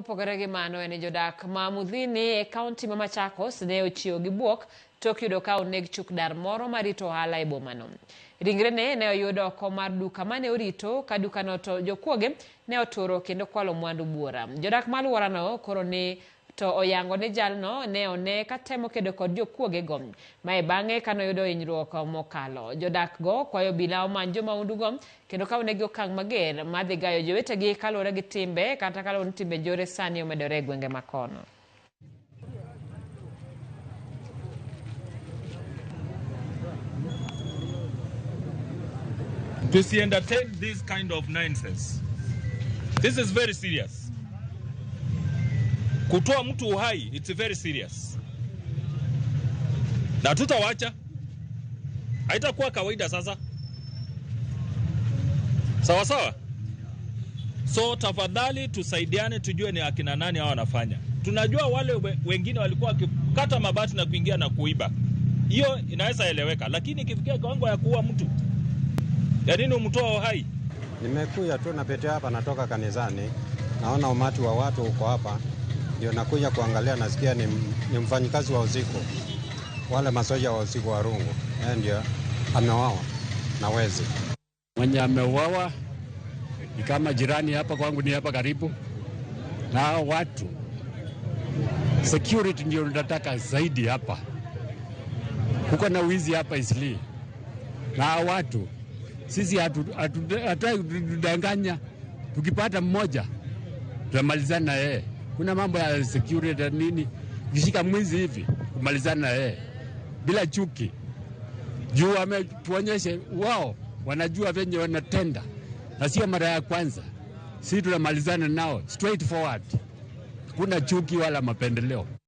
Kopogore gi mano, en jodak ma Muthini e kaunti ma Machakos ne ochiewo gi buok tok yudo ka oneg chukdar moro marito ohala e bomano. Ringrene ne oyud oko mar duka mane orito ka dukano to jokuoge ne oturo kendo kwalo mwandu buora. Jodak ma alworano koro ni to oyango ni jalno ne one katemo kedo kod jokuoge go. Mae bang'e kanoyudo hinyruok mokalo. Jodak go kwayo obila omany jomaundu go kendo kawnegi okang' mager madhi gayo jowetegi kaluwore gi timbe kata kaluwore ni timbe njore sani omedore e gwenge makono. To see entertain this kind of nonsense. This is very serious. Kutoa mtu uhai, it's very serious. Na tutawacha. Haitakuwa kawaida sasa. Sawa sawa. So tafadhali tusaidiane, tujue ni akina nani hao wanafanya. Tunajua wale wengine walikuwa wakikata mabati na kuingia na kuiba, hiyo inaweza eleweka, lakini ikifikia kiwango ya kuua mtu, ya nini umtoa uhai? Nimekuja tu napitia hapa, natoka kanisani, naona umati wa watu uko hapa, ndio nakuja kuangalia. Nasikia ni mfanyikazi wa usiku, wale masoja wa usiku wa rungu, yeye ndio ameuawa na wezi. Mwenye ameuawa ni kama jirani hapa kwangu, ni hapa karibu na hao watu. Security ndio nataka zaidi hapa, kuko na wizi hapa Eastleigh, na hao watu sisi hatutaki kudanganya. Tukipata mmoja tunamalizana na yeye. Kuna mambo ya security na nini, ukishika mwizi hivi kumalizana na yeye bila chuki, juu wametuonyeshe wao wanajua venye wanatenda, na sio mara ya kwanza. Sisi tunamalizana nao straight forward, hakuna chuki wala mapendeleo.